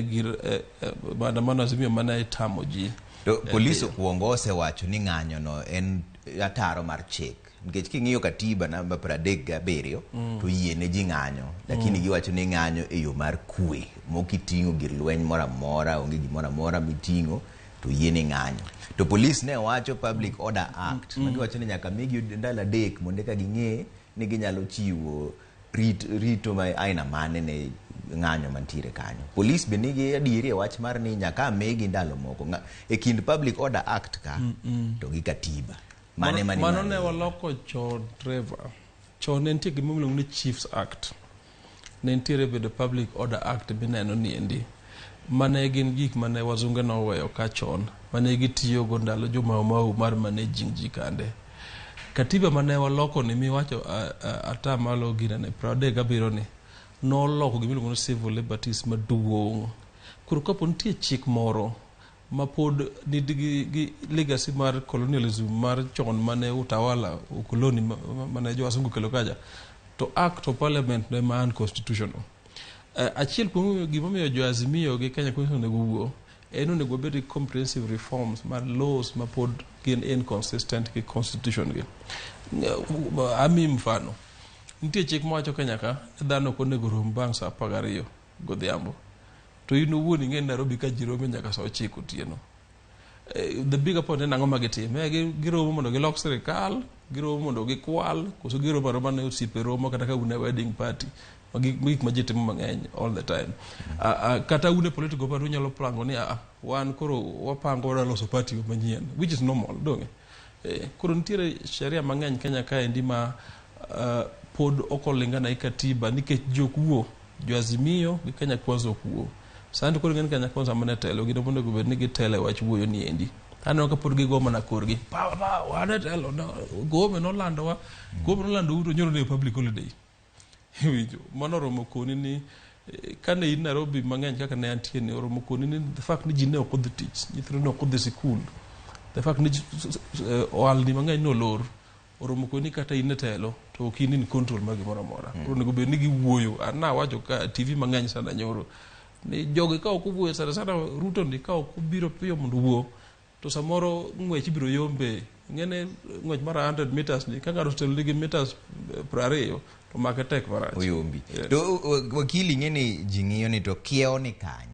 gir maandamano Azimio mane itamo ji. To polis okuongo osewacho ni ng'anyo no en ataro mar chik nikech king'iyo katiba namba 37 to yie ne ji ng'anyo, lakini giwacho ni ng'anyo e yo mar kwe mokiting'o gir lweny moro amora, onge gimoro amora miting'o to yie ni ng'anyo. To polis ne wacho Public Order Act ma giwacho ni nyaka migi ndalo 3 mondo eka ging'e ni ginyalo chiwo rito ma aina mane ne ng'anyo mantiere kanyo. Polis be nigi adieri e wach mar ni nyaka migi ndalo moko e kind Public Order Act ka to gi katiba mane mani mano ne waloko chon, Trevor. Chon ne nitie gima iluongo ni Chiefs Act, ne nitiere bende Public Order Act mineno niendi, mane gin gik mane wazunge noweyo ka chon mane gitiyogo ndalo jo Mau Mau mar managing ji kande. Katiba mane waloko ni miwacho atamalo ginene 37 ni noloko gima iluongo ni civil liberties maduong'. Koro kapo nitie chik moro ma pod nigi gi legacy mar colonialism mar chon mane utawala ukoloni mane jo wasungu kelo kacha, to Act of Parliament ne ma unconstitutional. Achiel kuom gimomiyo jo Azimio gi Kenya Kwanza onego wuo en onego wabed gi comprehensive reforms mar laws ma pod gin inconsistent gi constitution gi. Ami mfano, nitie chik mawacho Kenya ka ni dhano ok onego rom bang' sa 12 godhiambo, to in owuon ing'e ni Nairobi ka ji rome nyaka sa 9 otieno. The bigger point en ang'o ma gitimo? Giromo mondo gilok sirikal, giromo mondo gikwal, koso giromo aroma ne osiepe romo kata ka un e wedding party, ma gik ma ji timo mang'eny all the time. Kata un e political party unyalo pango ni wan koro wapango wadwa loso party manyien, which is normal, donge? Koro nitiere sheria mang'eny Kenya kaendi ma pod ok olingana gi katiba nikech jok wuo, jo Azimio gi Kenya Kwanza ok wuo. Sani to koro ing'e ni Kenya Kwanza mane telo gin onego bed ni gitelo e wach wuoyo ni endi. Aneno ka pod gigo mana korgi. Pa pa wan e telo no, Gome nolandowa, Gome nolando u to nyoro ne public holiday. Iwinjo, mano oromo koni ni kane in Nairobi mang'eny kaka ne antie ni oromo koni ni the fact ni ji ne ok odhi tich, nyithindo ne ok odhi sikul, the fact ni ohalni mang'eny nolor, oromo koni kata in e telo to ok in in control mar gimoro amora. Koro onego bed ni giwuoyo. An nawacho ka TV mang'eny sana nyoro ni jogi ka ok owuoyo sana sana Ruto ni ka ok obiro piyo mondo owuo to samoro ng'wech ibiro yombe. Ing'eni ng'wech mar 100 meters ni ka ng'ato otelo nigi meters 20 to make tek marach. Oyombi. Yes. To wakili, ing'e ni ji ng'iyo ni to kiewo ni kanye.